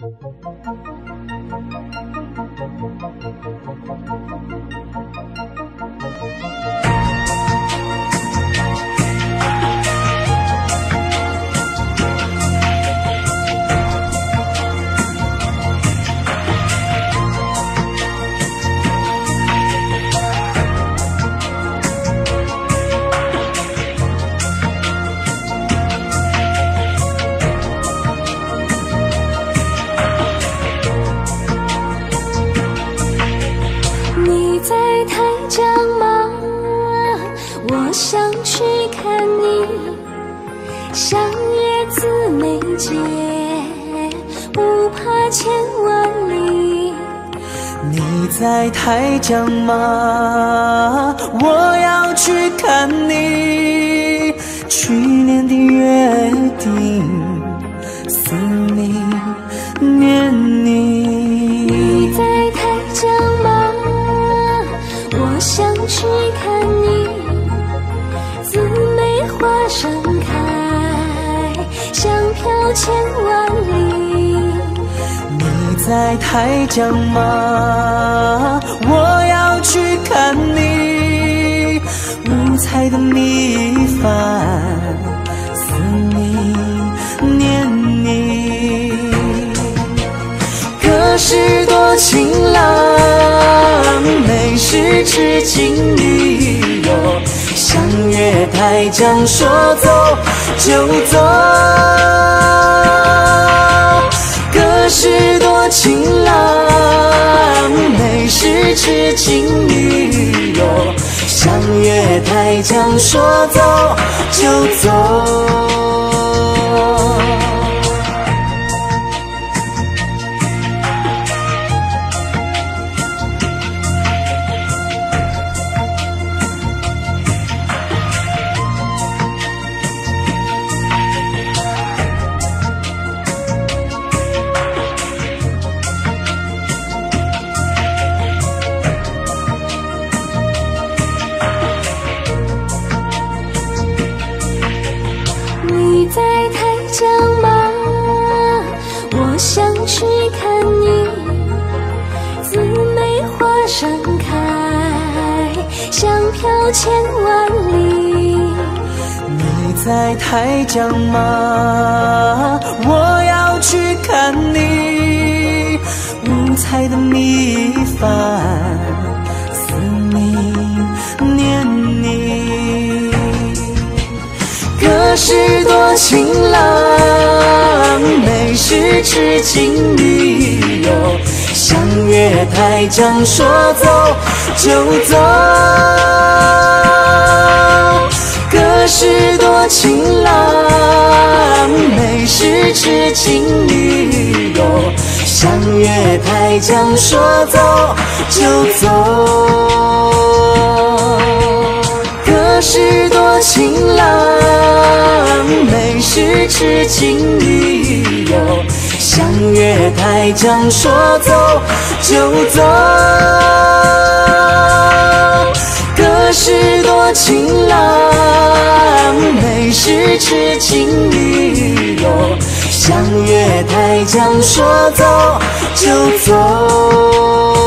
你在台江吗？我想去看你，相约姊妹街，不怕千万里。你在台江吗？我要去看你，去年的约定，思念，念你。你在台江吗？我想去看你，姊妹花盛开，香飘千万里。你在台江吗？我要去看你，五彩的米饭，思念，念你。可是多情郎，每时痴情女哟，相约台江说走就走。可是多情郎，每时痴情女哟，相约台江说走就走。你在台江吗？我想去看你，姊妹花盛开，香飘千万里。你在台江吗？我要去看你，五彩的米饭，思念，念你。可是多情郎，每时痴情女哟，相约台江说走就走。可是多情郎，每时痴情女哟，相约台江说走就走。可是多情郎，每时痴情女哟，相约台江说走就走。可是多情郎，每时痴情女哟，相约台江说走就走。